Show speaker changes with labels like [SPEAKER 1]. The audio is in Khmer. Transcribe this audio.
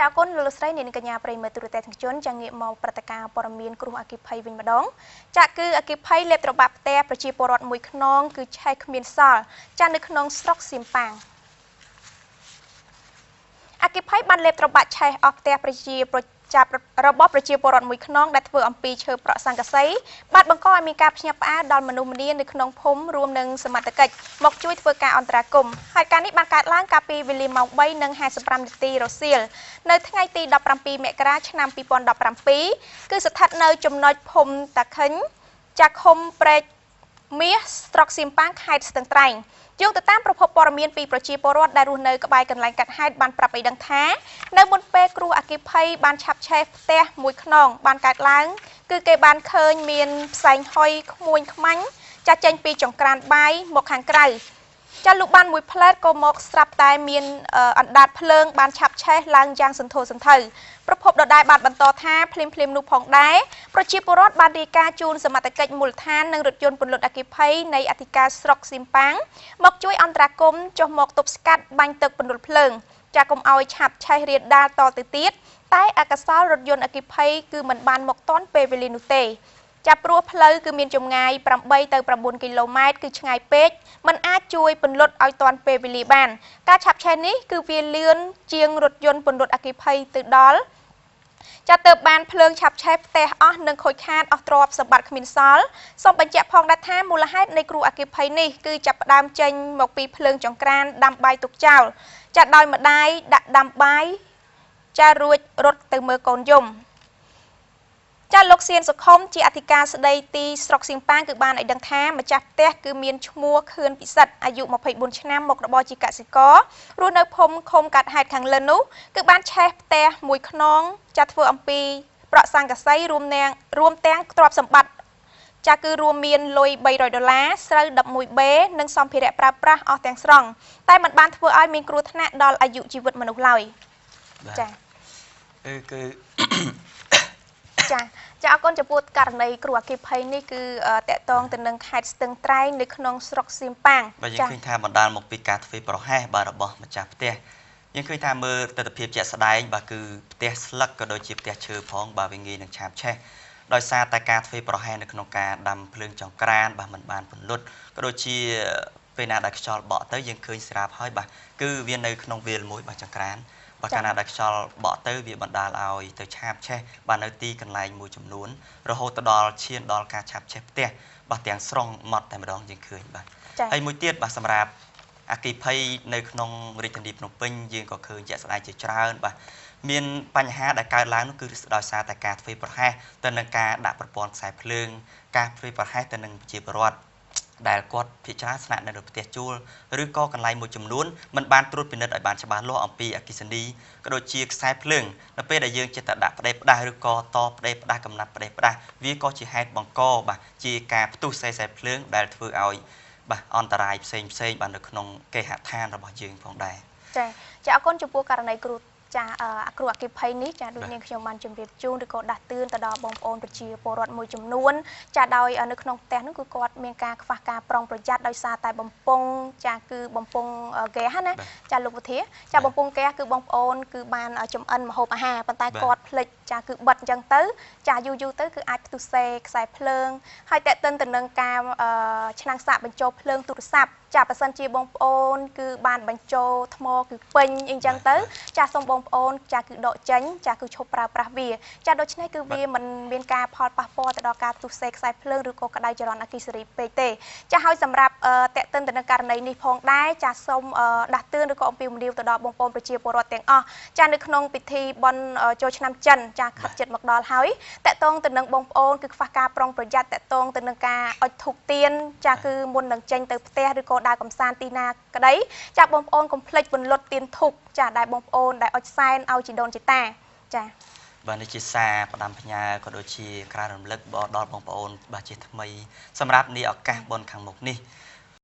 [SPEAKER 1] ចាអរគុណលោកស្រីនាងកញ្ញាប្រិយមិត្តទូរទស្សនិកជនចាងាកមកព្រឹត្តិការណ៍ព័ត៌មានគ្រោះអគ្គិភ័យវិញម្ដងចាគឺអគ្គិភ័យលេបត្របាក់ផ្ទះប្រជាពលរដ្ឋមួយខ្នងគឺឆេះគ្មានសល់ចានៅក្នុងស្រុកសៀមប៉ាងអគ្គិភ័យបានលេបត្របាក់ឆេះអស់ផ្ទះប្រជាចាប់របស់ប្រជាពលរដ្ឋមួយខ្នងដែលធ្វើអំពីឈើប្រក់ស័ង្កសីបានបង្កឲ្យមានការភ្ញាក់ផ្អើលដល់មនុស្សម្នានៅក្នុងភូមិរួមនឹងសមត្ថកិច្ចមកជួយធ្វើការអន្តរាគមន៍ហើយការនេះបានកើតឡើងកាលពីវេលាម៉ោង3:55នាទីរសៀលនៅថ្ងៃទី17មករាឆ្នាំ2017គឺស្ថិតនៅចំណុចភូមិតាខិញចាឃុំព្រែកមាសស្រុកសៀមប៉ាងខេត្តស្ទឹងត្រែងយោងទៅតាមប្រភពព័ត៌មានពីប្រជាពលរដ្ឋដែលរស់នៅក្បែរកន្លែងកាត់ហេតុបានប្រាប់ឲ្យដឹងថានៅមុនពេលគ្រោះអគ្គិភ័យបានឆាប់ឆេះផ្ទះមួយខ្នងបានកើតឡើងគឺគេបានឃើញមានផ្សែងហុយក្មួយខ្មាញ់ចាស់ចេញពីចង្ក្រានបាយមកខាងក្រៅចាលុះបានមួយផ្លែតក៏មកស្រាប់តែមានអណ្ដាតភ្លើងបានឆាប់ឆេះឡើងយ៉ាងសន្ធោសន្ធៅប្រភពដដែលបានបន្តថាភ្លាមភ្លាមនោះផងដែរប្រជាពលរដ្ឋបានរាយការណ៍ជូនសមត្ថកិច្ចមូលដ្ឋាននិងរថយន្តពន្លត់អគ្គិភ័យនៃអធិការស្រុកសៀមប៉ាងមកជួយអន្តរាគមន៍ចុះមកទប់ស្កាត់បាញ់ទឹកពន្លត់ភ្លើងចាកុំឲ្យឆាប់ឆេះរាលដាលតទៅទៀតតែអកុសលរថយន្តអគ្គិភ័យគឺមិនបានមកទាន់ពេលវេលានោះទេចាព្រោះផ្លូវគឺមានចម្ងាយ8ទៅ9គីឡូម៉ែត្រគឺឆ្ងាយពេកมันអាចជួយពន្លត់ឲ្យទាន់ពេលវេលាបានការឆាប់ឆេះនេះគឺវាលឿនជាងរថយន្តពន្លត់អគ្គិភ័យទៅដល់ចាទៅបានភ្លើងឆាប់ឆេះផ្ទះអស់និងខូចខាតអស់ទ្រព្យសម្បត្តិគ្មានសល់សូមបញ្ជាក់ផងដែរថាមូលហេតុនៃគ្រោះអគ្គិភ័យនេះគឺចាប់ផ្ដើមចេញមកពីភ្លើងចង្ក្រានដាំបាយទុកចោលចាដោយម្ដាយដាក់ដាំបាយចារួចរត់ទៅមើលកូនយំចាលោកសៀនសុខុមជាអធិការស្ដីទីស្រុកសៀមប៉ាងគឺបានឲ្យដឹងថាម្ចាស់ផ្ទះគឺមានឈ្មោះខឿនពិសិដ្ឋអាយុ24ឆ្នាំមុខរបរជាកសិកររស់នៅភូមិឃុំកាត់ហេតុខាងលើនោះគឺបានឆេះផ្ទះមួយខ្នងចាធ្វើអំពីប្រក់ស័ង្កសីរួមទាំងទ្រព្យសម្បត្តិចាគឺរួមមានលុយ300ដុល្លារស្រូវ 11B និងសម្ភារៈប្រើប្រាស់អស់ទាំងស្រុងតែมันបានធ្វើឲ្យមានគ្រោះថ្នាក់ដល់អាយុជីវិតមនុស្សឡើយចា
[SPEAKER 2] គឺ
[SPEAKER 1] ចាចាអរគុណចំពោះករណីគ្រោះអគ្គិភ័យនេះគឺតកតងទៅនឹងខេត្តស្ទឹងត្រែងនៅក្នុងស្រុកសៀមប៉ាង
[SPEAKER 2] បាទយើងឃើញថាបណ្ដាលមកពីការធ្វើប្រហែសបាទរបស់ម្ចាស់ផ្ទះយើងឃើញថាមើលទិដ្ឋភាពជាក់ស្ដែងបាទគឺផ្ទះស្លឹកក៏ដូចជាផ្ទះឈើផងបាទវាងាយនឹងឆាបឆេះដោយសារតែការធ្វើប្រហែសនៅក្នុងការដាំភ្លើងចង្ក្រានបាទមិនបានពន្លត់ក៏ដូចជាពេលណាដែលខ្យល់បក់ទៅយើងឃើញស្រាប់ហើយបាទគឺវានៅក្នុងវាលមួយបាទចង្ក្រានបើកាលណាដែលខ្យល់បក់ទៅវាបណ្ដាលឲ្យទៅឆាបឆេះបាទនៅទីកន្លែងមួយចំនួនរហូតទៅដល់ឈានដល់ការឆាបឆេះផ្ទះបាទទាំងស្រុងម៉ត់តែម្ដងយើងឃើញបាទហើយមួយទៀតបាទសម្រាប់អគ្គិភ័យនៅក្នុងរាជធានីភ្នំពេញយើងក៏ឃើញជាក់ស្ដែងជាច្រើនបាទមានបញ្ហាដែលកើតឡើងនោះគឺដោយសារតែការធ្វើប្រហែសទៅនឹងការដាក់ប្រព័ន្ធខ្សែភ្លើងការធ្វើប្រហែសទៅនឹងប្រជាពលរដ្ឋដែលគាត់ភាគច្រើនស្នាក់នៅផ្ទះជួលឬក៏កន្លែងមួយចំនួនមិនបានត្រួតពិនិត្យឲ្យបានច្បាស់លាស់អំពីអគ្គិសនីក៏ដូចជាខ្សែភ្លើងនៅពេលដែលយើងចិត្តតែដាក់ផ្ដេសផ្ដាសឬក៏តផ្ដេសផ្ដាសកំណាត់ផ្ដេសផ្ដាសវាក៏ជាហេតុបង្កបាទជាការផ្ទុះខ្សែភ្លើងដែលធ្វើឲ្យបាទអន្តរាយផ្សេងផ្សេងបាទនៅក្នុងគេហដ្ឋានរបស់យើងផងដែរ
[SPEAKER 1] ចាចាអរគុណចំពោះករណីគ្រោះចាគ្រោះអគ្គិភ័យនេះចាដូចនាងខ្ញុំបានជម្រាបជូនឬក៏ដាស់តឿនទៅដល់បងប្អូនប្រជាពលរដ្ឋមួយចំនួនចាដោយនៅក្នុងផ្ទះនោះគឺគាត់មានការខ្វះការប្រុងប្រយ័ត្នដោយសារតែបំពង់ចាគឺបំពង់ហ្គាសណាចាលោកវិធាចាបំពង់ហ្គាសគឺបងប្អូនគឺបានចំអិនម្ហូបអាហារប៉ុន្តែគាត់ភ្លេចចាគឺបិទអញ្ចឹងទៅចាយូរយូរទៅគឺអាចផ្ទុះសេខ្សែភ្លើងហើយតេតិនទៅនឹងការឆ្នាំងសាកបញ្ចូលភ្លើងទូរស័ព្ទចាបើសិនជាបងប្អូនគឺបានបញ្ចូលថ្មគឺពេញអីចឹងទៅចាសូមបងប្អូនចាគឺដកចេញចាគឺឈប់ប្រើប្រាស់វាចាដូច្នេះគឺវាមិនមានការផលប៉ះពាល់ទៅដល់ការផ្ទុះសេខ្សែភ្លើងឬក៏ក្តៅចរន្តអគ្គិសនីពេកទេចាហើយសម្រាប់តេតិនទៅនឹងករណីនេះផងដែរចាសូមដាស់តឿនឬក៏អំពាវនាវទៅដល់បងប្អូនប្រជាពលរដ្ឋទាំងអស់ចានៅក្នុងពិធីបុណ្យចូលឆ្នាំចិនចាខិតជិតមកដល់ហើយតេតងទៅនឹងបងប្អូនគឺខ្វះការប្រុងប្រយ័ត្នតេតងទៅនឹងការអុជធូបទៀនចាគឺមុននឹងចេញទៅផ្ទះឬក៏ដើរកំសាន្តទីណាក្តីចាបងប្អូនកុំភ្លេចពន្លត់ទៀនធូបចាដែលបងប្អូនដែលអុជសែនឲ្យជីដូនជីតាចា
[SPEAKER 2] បាទនេះជាសារផ្ដាំផ្ញើក៏ដូចជាការរំលឹកដល់បងប្អូនបាទជាថ្មីសម្រាប់នេះឱកាសបុណ្យខាងមុខនេះ